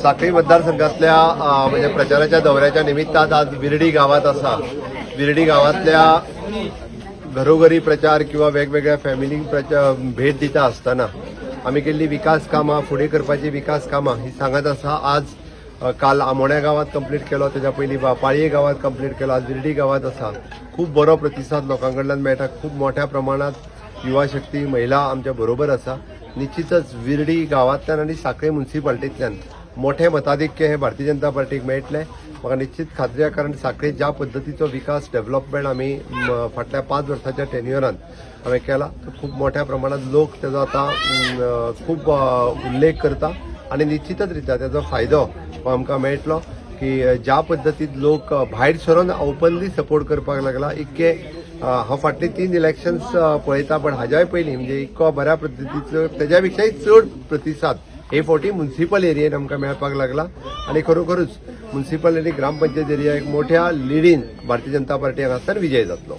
साखळी मतदारसंघातल्या म्हणजे प्रचाराच्या दौऱ्याच्या निमित्तान आज विर्डी गावात आसा. विर्डी गावातल्या घरोघरी प्रचार किंवा वेगवेगळ्या फॅमिलींक प्रचार भेट दिता आसतना आमी केल्ली विकास कामां, फुडें करपाची विकास कामां ही सांगत आसा. आज काल आमोण्या गांवांत कंप्लीट केलो, तेच्या पयलीं पाळये गांवांत कंप्लीट केलो, आज विर्डी गांवांत आसा. खूब बरो प्रतिसाद लोकां कडल्यान मेळटा. खूब मोठ्या प्रमाणात युवा शक्ती, महिला आमच्या बरोबर आसा. निश्चितच विर्डी गांवांतल्यान आनी साखळे मुन्सिपाल्टींतल्यान मोठे मताधिक्य हे भारतीय जनता पार्टीक मेळटलें, म्हाका निश्चित खात्री आसा. कारण साखळे ज्या पद्दतीचो विकास, डेव्हलपमेंट आमी फाटल्या 5 वर्साच्या टेन्युअरान हांवें केला, तो खूब मोठ्या प्रमाणात लोक तेजो आतां खूब उल्लेख करता आनी निश्चितच रित्या तेजो फायदो हो आमकां मेळटलो की ज्या पद्दतीन लोक भायर सरून ओपनली सपोर्ट करपाक लागला. इतके हांव फाटली 3 इलेक्शन्स पळयता, पण हाज्याय पयलीं म्हणजे इतको बऱ्या पद्दतीचो, तेज्या पेक्षाय चड प्रतिसाद हे फावटी मुन्सिपल एरियेन आमकां मेळपाक लागला आनी खरोखरूच मुन्सिपल आनी ग्रामपंचायत एरिया एक मोठ्या लिडीन भारतीय जनता पार्टी हांगासर विजय जातलो.